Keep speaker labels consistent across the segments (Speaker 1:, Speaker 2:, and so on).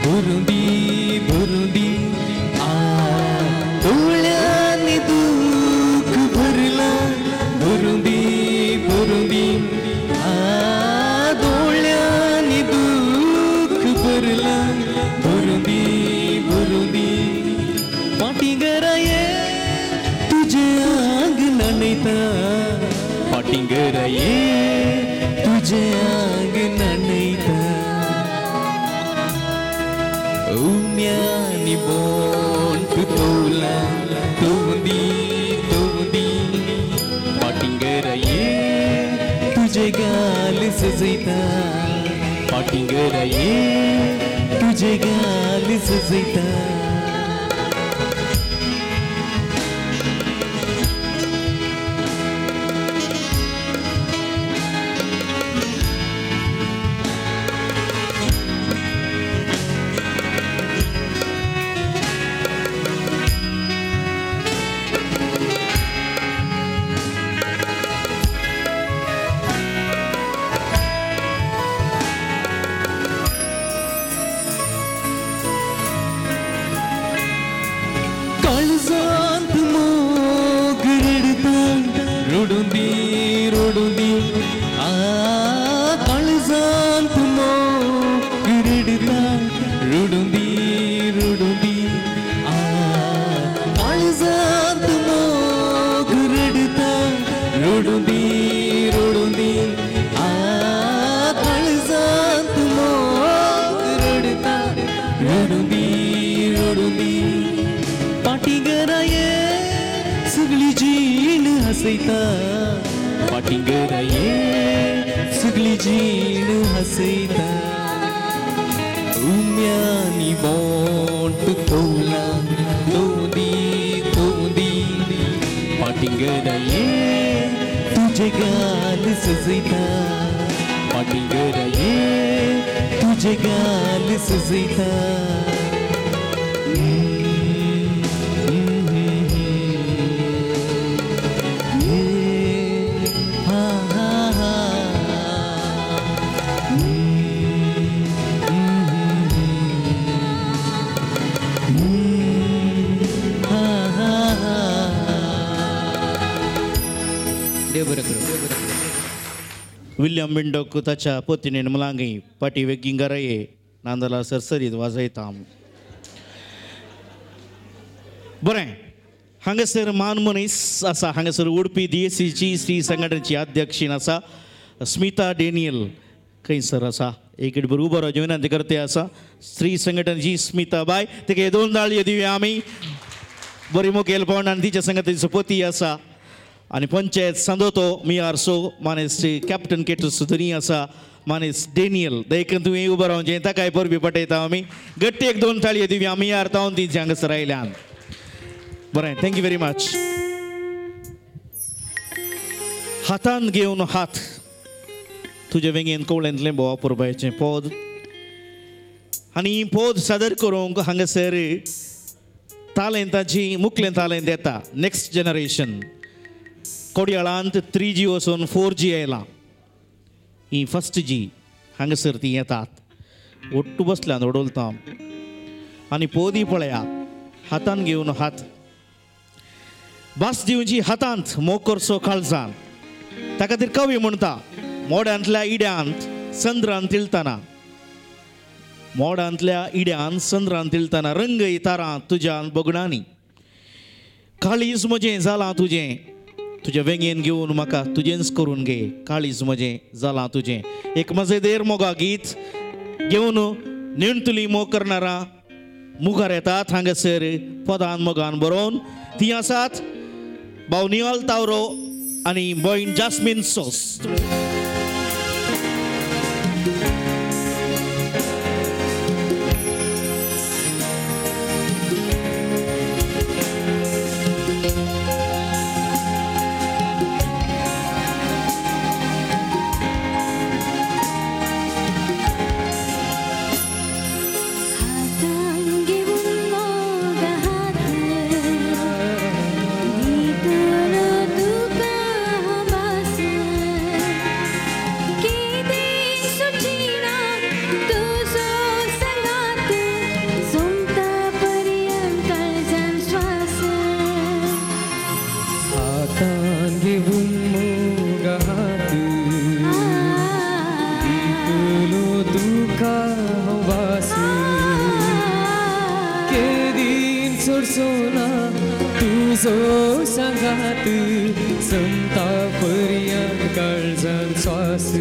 Speaker 1: भरुंदी भरुंदी आ दोळ्यांनी दूख भरलां भरुंदी भरुंदी आ दोळ्यांनी दूख भरलां भरुंदी भरुंदी फाटीं घरा ये तुजें आंग न्हाणयता फाटीं घरा ये तुजें आंग न्हाणयता उम्यानी बोंट तोला तोंदी तोंदी फाटीं घरा ये तुजें गाल सजयता फाटीं घरा ये तुजें गाल सजयता. काळजांत मोग रडता रडुंदी रडुंदी आ काळजांत मोग रडता रडुंदी रडुंदी आ काळजांत मोग रडता रडुंदी रडुंदी आ काळजांत मोग रडता रडुंदी रडुंदी फाटीं घरा ये सगळी जीण हसयता फाटीं घरा ये सगळी जीण हसयता उम्यानी बोंट तोला तोंदी तोंदी फाटीं घरा ये तुजें गाल सजयता फाटीं घरा ये तुजें गाल सजयता.
Speaker 2: विल्यम मिंडोक ताच्या पतीनेन मुलांगी पाटी वेगीं घरा ये नांदला सरसरीत वाजयता. बरें, हांगासर मान मनीस आसा, हांगासर उडपी डीएसीची स्त्री संघटनेची अध्यक्षीण आसा स्मिता डेनियल खंयसर आसा, एक बरोबर उबो रावची विनंती करते आसा. स्त्री संघटनेची स्मिता बाय तिका दोन दाळयो दिवया आमी. बरी मुखेलपण आनी तिच्या संगत तिचो पती आसा आनी पंचायत सांदोतो मियार सो मानेस कॅप्टन केटू धनी आसा मानेस डेनियल देखून तुवें उबो रावचें ताकाय परबी पटयता आमी. गट्टी एक दोन ताळयो दिवया आमी यार तावन तिचे हांगासर आयल्यान. बरें, thank you very much. हातान घेवन हात तुजे वेंगेन कवळेंतलें भोवा पुरबायचें पद आनी पद सादर करूंक हांगासर तालेंताची मुखलें तालेंत येता. नेक्स्ट जनरेशन कोडयाळांत 3G वचून 4G आयलां, ही फर्स्ट जी हांगासर ती येतात. ओट्टू बसल्यान ओडोलता आनी पोदी पळया हातान घेवन हात भास दिवची हातांत मोग करचो काळजान. त्या खातीर कवी म्हणटा मोड्यांतल्या इड्यांत संद्रान तिळतना मोडांतल्या इड्यान संद्रान तिळतना रंगय तारां तुज्यान बगणांनी काळीज म्हजें जालां तुजें तुज्या वेंगेन घेवन म्हाका तुजेंच करून घे काळीज म्हजें जालां तुजें. एक मजेदेर मोगा गीत घेवन नेणतुली मोग करणारा मुखार येतात हांगासर पदान मोगान बरोवन ती आसात भाव निवाल तावरो आनी भयण जास्मीन सोस.
Speaker 3: तुका भास
Speaker 1: तुजो सांगात समता पर्यंत काळजान स्वास.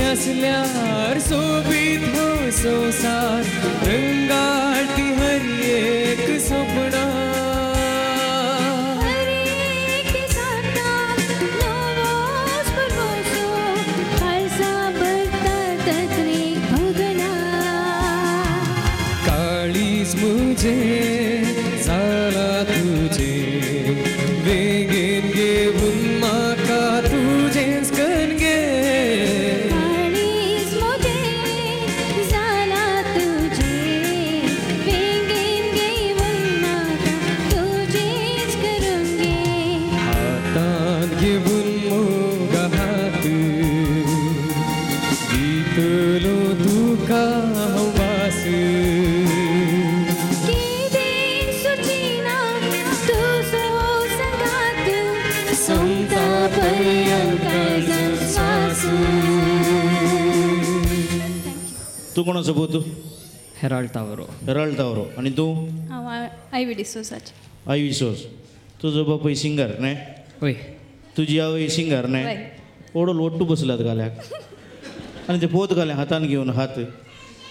Speaker 1: असल्यार सोबीत हो संवसार रंगाटी हर एक सपना
Speaker 3: हर एक साता नवोच परवसो काळजा भरता तत्रेक भगना.
Speaker 1: काळीज मुझे जाला तुझे वेगेन घेवन म्हाका तुजेंच करून घे.
Speaker 2: तूं कोणाचो पूत?
Speaker 4: हेराल्ड तावरो.
Speaker 2: हेराल्ड तावरो. आनी तूं?
Speaker 5: हांव आयवी डिसोजाचें.
Speaker 2: आयवी सोज. तुजो बापूय सिंगर न्हय?
Speaker 4: वय.
Speaker 2: तुजी आवय सिंगर न्हय? ओडोल ओट्टू बसल्यात घाल्याक आनी ते पोत घाले हातान घेवन हात.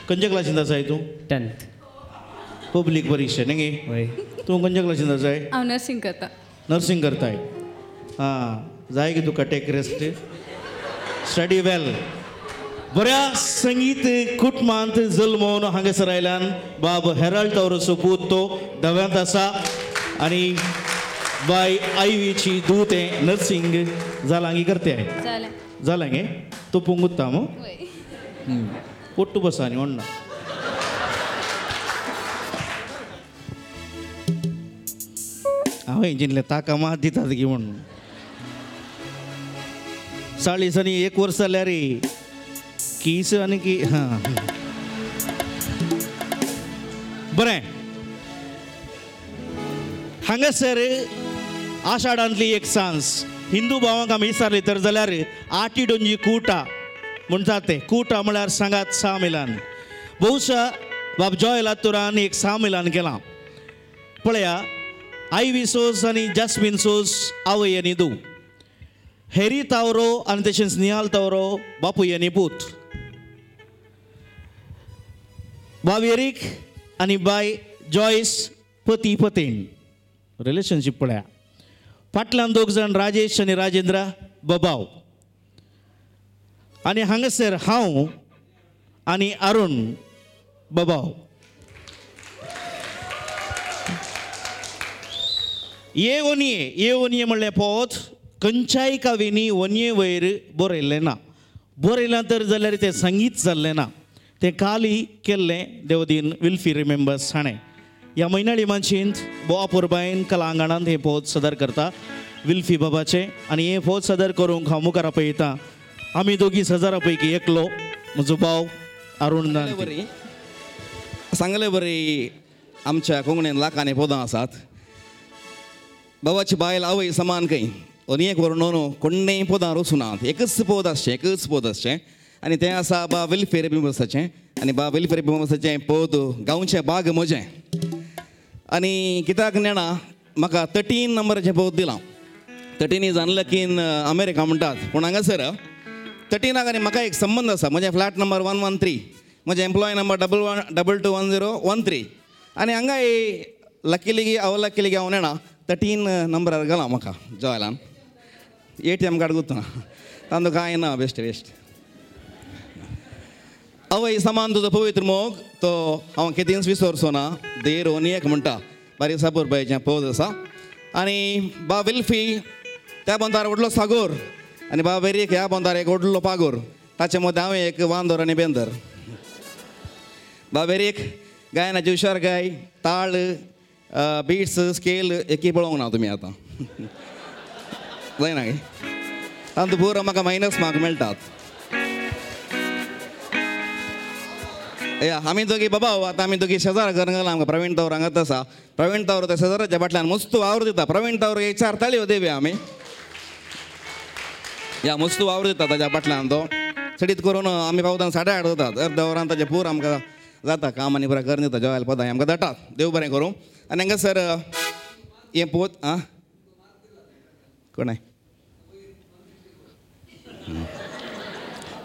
Speaker 2: खंयच्या क्लासींत आसाय तूं?
Speaker 4: 10th.
Speaker 2: Public परिक्षा न्ही गे?
Speaker 4: वय.
Speaker 2: तूं खंयच्या क्लासींत आसाय?
Speaker 5: हांव नर्सिंग करता.
Speaker 2: नर्सिंग करताय. आं, जाय की तुका टेक रेस्ट. स्टडी वेल. बऱ्या संगीत कुटुंबांत जल्मोवन हांगासर आयल्यान बाब हेराल्ड तावरोचो पूत तो धव्यांत आसा आनी बाय आयवीची दूत हें नर्सिंग जालां गी करते
Speaker 5: जालें
Speaker 2: जालें गे. तूं पुंगुत्ता मू पोट्टू बसा आनी व्हडना. हांवें जिनलें ताका मात दितात गी म्हणून 40 आनी 1 वर्स जाल्यार कीस आनी की. हां बरें. हांगासर आषाढांतली एक सांज हिंदू भावांक आमी विचारली तर जाल्यार आटी डोंजी कुटा म्हणटात ते. कुटा म्हळ्यार सांगात सा मिलान. बहुशा बाब जॉय लातूरान एक सा मिलान केलां. पळया आयवी सोज आनी जास्मीन सोज आवय आनी दू, हेरी तावरो आनी तशेंच निहाल तावरो बापूय आनी पूत, बाब एरीक आनी बाय जॉयस पती पतीण रिलेशनशीप पळया. फाटल्यान दोग जाण राजेश आनी राजेंद्र बबाव आनी हांगासर हांव आनी अरुण बबाव. ये ओनिये ये ओनिये म्हणलें पोत खंयच्याय कावींनी ओनये वयर बरयल्लें ना. बरयलां तर जाल्यार तें संगीत जाल्लें ना. तें काली केल्लें देवदीन विल्फी रिमेंबर्स हाणें ह्या म्हयन्याळी मानशींत बोवा पुरबायन कलांगणांत हें पद सदर करता विल्फी बाबाचें आनी हें पद सदर करूंक हांव मुखार आपयता आमी दोगी सजारा पैकी एकलो म्हजो भाव अरुण दांती.
Speaker 6: सांगले बरी आमच्या कोंकणीन लाखांनी पदां आसात. बाबाची बायल आवय समान खंय आनी एक वर न्हू कोण्णेय पदां रचूनात, एकच पद आसचें, एकच पद आसचें आनी तें आसा बा विल्फी रेबिंबसाचें. आनी बा विल्फी रेबिंबसाचें पद गांवचें बाग म्हजें. आनी कित्याक नेणा म्हाका 13 नंबराचें पद दिलां. 13 is unlucky in America म्हणटात, पूण हांगासर 13 आनी म्हाका एक संबंद आसा. म्हजें फ्लॅट नंबर 113, म्हजें एम्प्लॉय नंबर 11221013 आनी हांगा लकीली अवलकीली हांव नेणा 13 नंबरार घाला म्हाका जॉयलान ATM card गुत्तना तांदो कांय ना, बेस्ट वेस्ट. आवय समान तुजो पवित्र मोग तो हांव केदींच विसरचो ना. देर ओनी एक म्हणटा बारीक साबूर बायचें पद आसा. आनी बा विल्फी त्या बोंदार व्हडलो सागोर आनी बा वेरीक ह्या बोंदार एक व्हडलो पागोर, ताचे मदें हांवें एक वांदोर आनी बेंदर. बा वेरीक गायनाची हुशार गाय, ताळ बीट्स स्केल एकी पळोवंक ना तुमी आतां जायना तांतूं पुरो म्हाका मायनस मार्क मेळटात. आमी दोगी बाबा आतां आमी दोगी शेजार घर घाला आमकां प्रवीण तावर हांगाच आसा. प्रवीण तावर त्या शेजाराच्या फाटल्यान मस्त वावर दिता. प्रवीण तावर एक 4 ताळयो देवया आमी, या मस्त वावर दिता ताच्या फाटल्यान तो चडीत करून आमी पावतान 8:30 जातात, अर्द्या वरान ताचें पूर आमकां जाता काम आनी पुरा करून दिता. जेवायला पदां आमकां धाडटात. देव बरें करूं. आनी हांगासर हें पोत आं कोण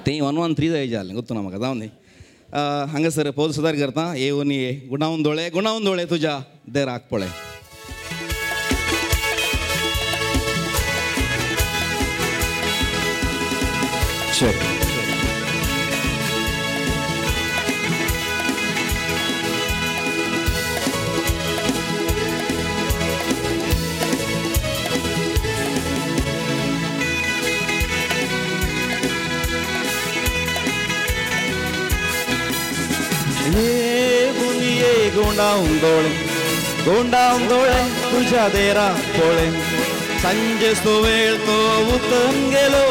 Speaker 6: तें 113 जाय जालें गुत्तो ना म्हाका जावन न्ही. हांगासर पद सुदार करता येवन ये गुणावन दोळे, गुणावन दोळे तुज्या देराक पळय. गुंडावन दोळे, गुंडावन दोळे तुझ्या देरा पळे. सांजेचो वेळ तो उतन गेलो,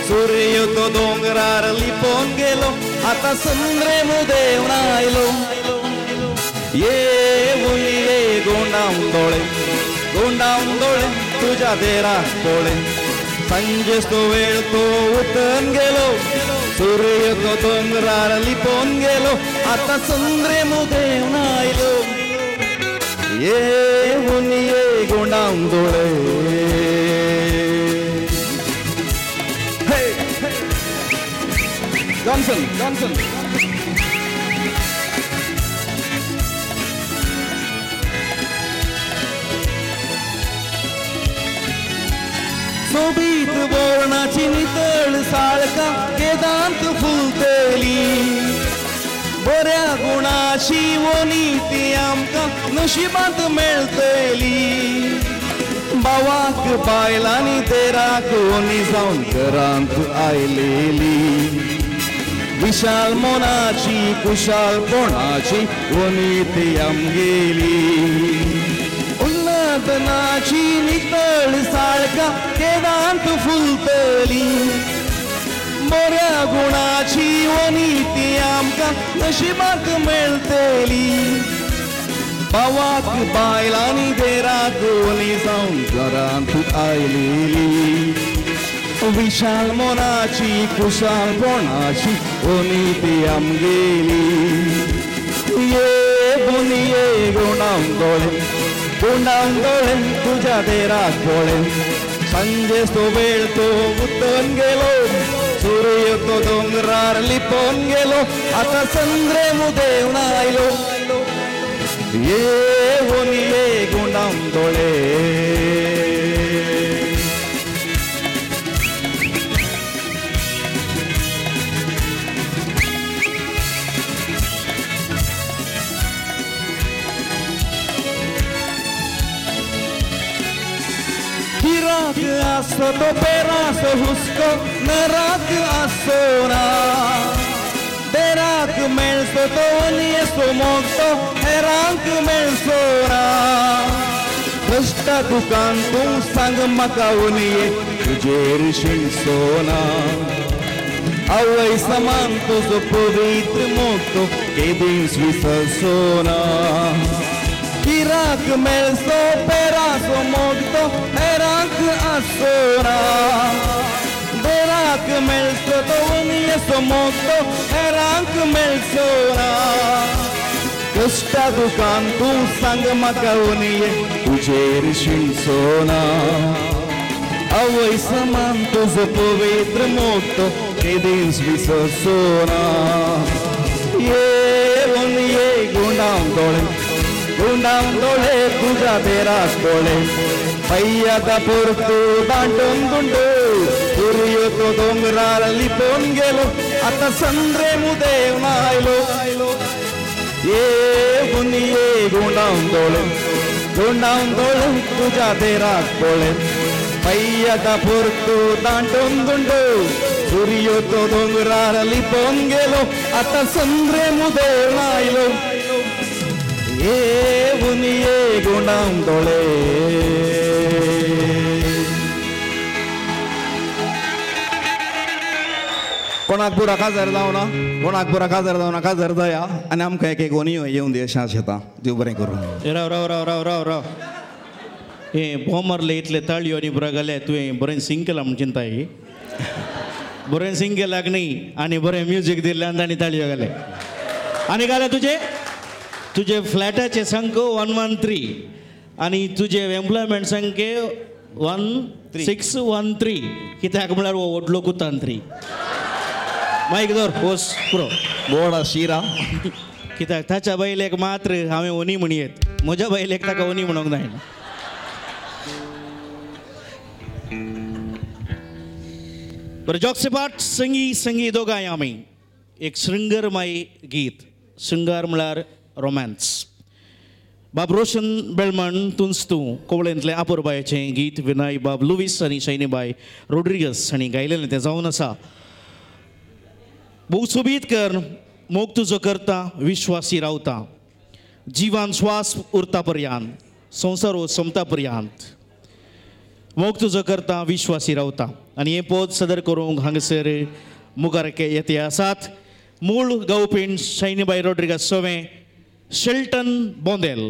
Speaker 6: सूर्य तो दोंगरार लिपोवन गेलो, आतां संद्रे मुदेवन आयलो. येवन ये गुंडावन दोळे, गुंडावन दोळे तुझ्या देरा पळे. सांजेचो वेळ तो उतन गेलो, सूर्य तो दोंगरार लिपोवन गेलो, आतां संद्रे मुदेवन आयलो. येवन ये गुंडावन दोळे. Johnson, Johnson. सोबीत बोरणाची नितळ साळका केदांत फुलतली, बऱ्या गुणाची वनी ती आमकां नशिबांत मेळटली. बावाक बायलांनी देराक वनी जावन घरांत आयलेली, विशाल मनाची कुशालपणाची वनी ती आमगेली. उन्नतनाची नितळ साळका केदांत फुलतली, बऱ्या गुणाची वनी ती आमकां नशिबांत मेळटली. बावाक बायलांनी देराक वनी जावन घरांत आयलेली, विशाल मनाची कुशालपणाची वनी ती आमगेली. ये बोनी ये गुंडावन दोळे, गुंडावन दोळे तुझ्या देराक पळे. सांजेचो वेळ तो उतन गेलो, सूर्य तो दोंगरार लिपोवन गेलो, आतां संद्रे मुदेवन आयलो. ये वनी ये गुंडावन दोळे. हिराक आसो तो पेरासो हुस्को नराक आसो ना, देराक मेळसो तो वनयेचो मोग तो हेरांक मेळसो ना. कश्टा दुकान तूं सांग म्हाका वनये तुजेर शिणसो ना. आवय समान तुजो पवित्र मोग तो केदींच विसरचो ना. किराक मेळसो पेराचो मोग तो हेरांक आसचो ना. देराक मेळसो तो वनयेचो मोग तो हेरांक मेळचो ना. कश्टा दुकान तूं सांग म्हाका वनये तुजेर शिणसो ना. आवय समान तुजो पवित्र मोग तो केदींच विसरचो ना. ये वनये गुंडावन दोळे गुंडावन दोळे तुज्या देराक दोळे पय्यादा पोरतू दांटून गुंडो सुर्यो तो दोंगरार लिपोवन गेलो आतां संद्रे मुदेव आयलो. ये वनये गुंडावन दोळे गुंडावन दोळे तुज्या देराक दोळे पय्यादा पोरतू दांटून गुंडो सुर्यो तो दोंगरार लिपोवन गेलो आतां संद्रे मुदेव आयलो. ये वनये गुंडावन दोळे. कोणाक पुरा काजार जावना कोणाक पुरा काजार जावना काजार जाया आनी आमकां एक एक वनयो येवन दी अशें आशेता. देव बरें करूं.
Speaker 2: राव राव राव राव राव राव हे बोमारले इतले ताळयो आनी पुरा घाले तुवें बरें सिंग केलां म्हूण चिंताय. बरें सिंग केलाक न्ही आनी बरें म्युजीक दिल्ल्यान तांणी ताळयो घाले आनी घाले. तुजे तुजे फ्लॅटाचे संख्य 113 आनी तुजे एम्प्लॉयमेंट संख्य 1613 कित्याक म्हळ्यार हो व्हडलो कुतांत्री. मायक दवर वोस पुरो
Speaker 6: बोडा शिरा
Speaker 2: कित्याक ताच्या बायलेक मात्र हांवें ओनी म्हणयेत म्हज्या बायलेक ताका ओनी म्हणूंक जायना. बरें जॉक्सिपाट संगी संगी दोगांय आमी एक शृंगरमय गीत. शृंगार म्हळ्यार रोमॅन्स. बाब रोशन बेळमण तुंच तूं कोवळेंतलें आपोरबायेचें गीत विनय बाब लुवीस आनी शैनीबाय रोड्रिगस हांणी गायलेलें तें जावन आसा. भोव सोबीत कर मोग तुजो करता विश्वासी रावता जिवान श्वास उरता पर्यांत संवसार हो सोंपता पर्यांत मोग तुजो करता विश्वासी रावता. आनी हें पद सदर करूंक हांगासर मुखार येते आसात मूळ गांवपीण शैनीबाय रोड्रिगस सोवें शेल्टन बोंदेल.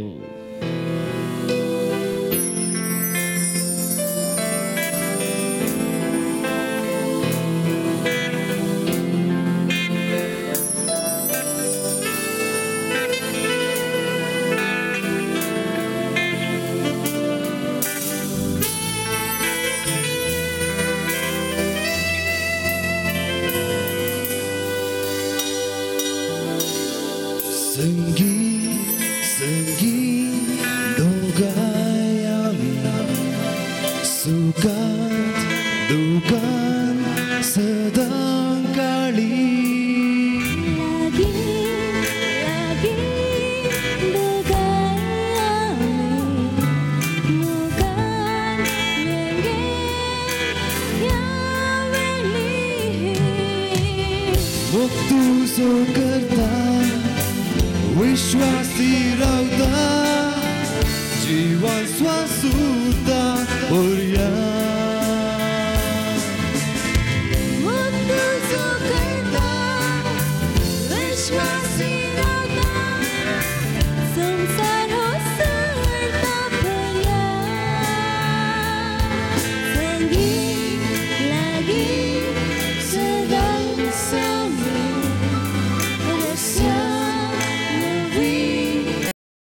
Speaker 3: विश्वास